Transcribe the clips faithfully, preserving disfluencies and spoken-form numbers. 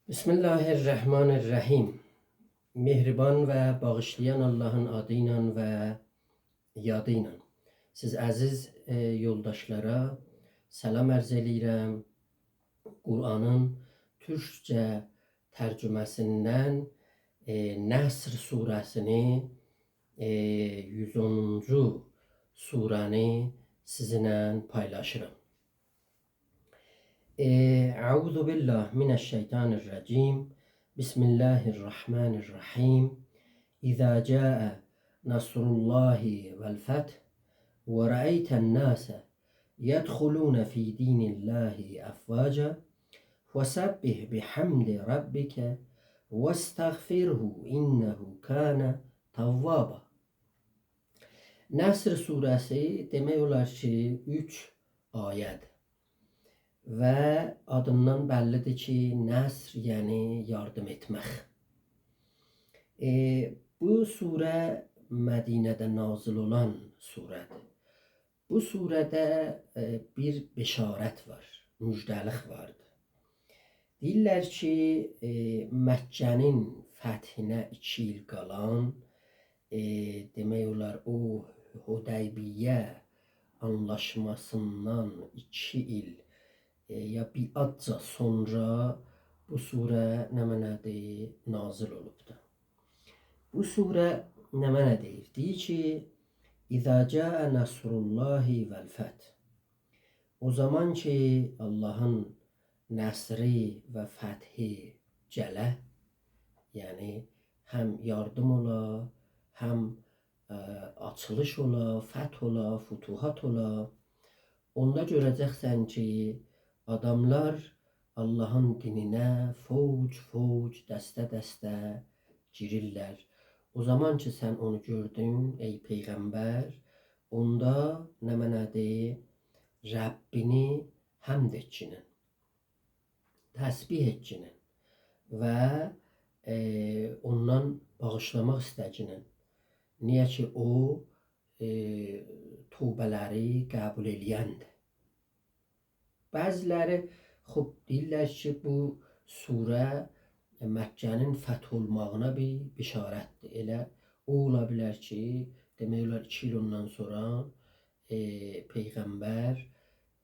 بسم الله الرحمن الرحیم. مهربان و باغیشلایان آللاهین آدی ایله و یادی ایله. سیز عزیز، ائ، یولداشلارا سلام عرض ائله‌ییرم. قرآنین تورکجه ترجمه‌سیندن، ائ، نصر سوره‌سینی، ائ، یوز اونونجو سوره‌نی سیزینله پایلاشیرام. ائ، أعوذ بالله من الشیطان الرجیم. بسم الله الرحمن الرحیم. إذا جاء نصر الله والفتح ورأيت الناس يدخلون في دين الله أفواجا فسبح بحمد ربك واستغفره إنه كان توابا. نصر سوره‌سی دئمک اولار کی، اوچ آیه‌دیر. و آدیندان بللی‌دیر کی، نصر، یعنی یاردیم ائتمک. ائ، بو سوره مدینه‌ده نازل اولان سوره‌دیر. بو سوره‌ده، ائ، بیر بشارت وار، مژده‌لیک واردیر. دئییرلر کی، ائ، مکه‌نین فتحینه ایکی ایل قالان، ائ، دئمک اولار، او حدیبیه آنلاشماسیندان ایکی ایل، ائ، یا بیر آزجا سونرا بو سوره نمنه‌دیر؟ نازل اولوبدور. بو سوره نمنه دئییر؟ دئییر کی، «إذا جاء نصر الله والفتح». او زامان کی، آللاهین نصری و فتحی گله، یعنی هم یاردیم اولا، هم، ائ، آچیلیش اولا، فتح اولا، فتوحات اولا، اوندا گؤره‌جکسن کی، آداملار آللاهین دینینه فوج فوج، دسته دسته گیریرلر. او زامان کی، سن اونو گؤردون، ای پیغمبر، اوندا نمنه‌دیر؟ ربّینی حمد ائتگینن، تسبیح ائتگینن و، ائ، اوندان باغیشلاماق ایسته‌گینن. نییه کی، او، ائ، توبه‌لری قبول ائله‌یندیر. بعضی‌لری، خوب، دئییرلر کی، بو سوره مکه‌نین فتح اولماغینا بیر بشارتدیر. ائله او اولا بیلر کی، دئمک اولار، ایکی ایل اوندان سونرا، ائ، پیغمبر،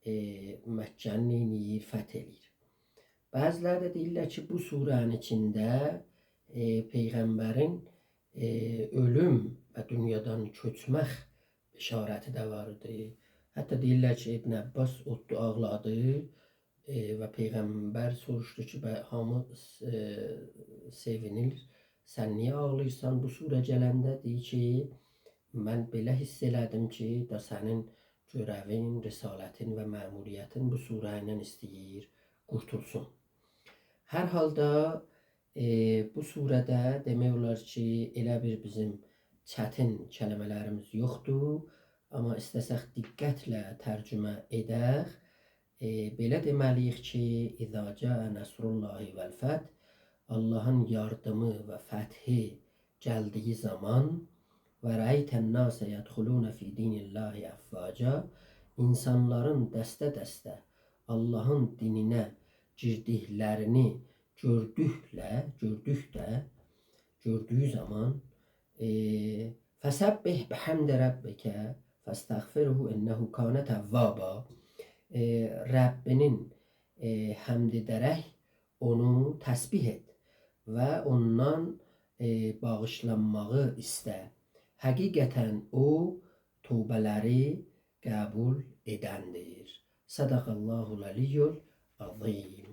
ائ، مکه‌نی نئینیر؟ فتح ائله‌ییر. بعضی‌لری ده دئییرلر کی، بو سوره‌نین ایچینده، ائ، پیغمبرین، ائ، اؤلوم و دونیادان کؤچمک بشارتی ده واردی. حتی دئییرلر کی، ابن عباس اوتدو، آغلادی، ائ، و پیغمبر سوروشدو کی، به، هامی، ائ، سئوینیر، سن نییه آغلاییرسان بو سوره گلنده؟ دئییر کی، من بئله حیس ائله‌دیم کی، دا سنین گؤره‌وین، رسالتین و مأموریتین بو سوره ایله ایسته‌ییر قورتولسون. هر حالدا، ائ، بو سوره‌ده دئمک اولار کی، ائله بیر بیزیم چتین کلمه‌لریمیز یوخدور، آمما ایسته‌سک دقتله ترجمه ائدک، ائ، بئله دئمه‌لی‌ییک کی، «إذا جاء نصر الله والفتح»، آللاهین یاردیمی و فتحی گلدیگی زامان، «ورأيت الناس يدخلون في دين الله أفواجا»، اینسانلارین دسته-دسته آللاهین دینینه گیردیکلرینی گؤردوکله، گؤردوکده، گؤردویو زامان، ائ، «فسبح بحمد ربك فاستغفره إنه كان توابا». ائ، ربّینین، ائ، حمد ائده‌رک اونو تسبیح ائت و اوندان، ائ، باغیشلانماغی ایسته. حقیقتاً او توبه‌لری قبول ائدندیر. صدق الله العلی العظیم.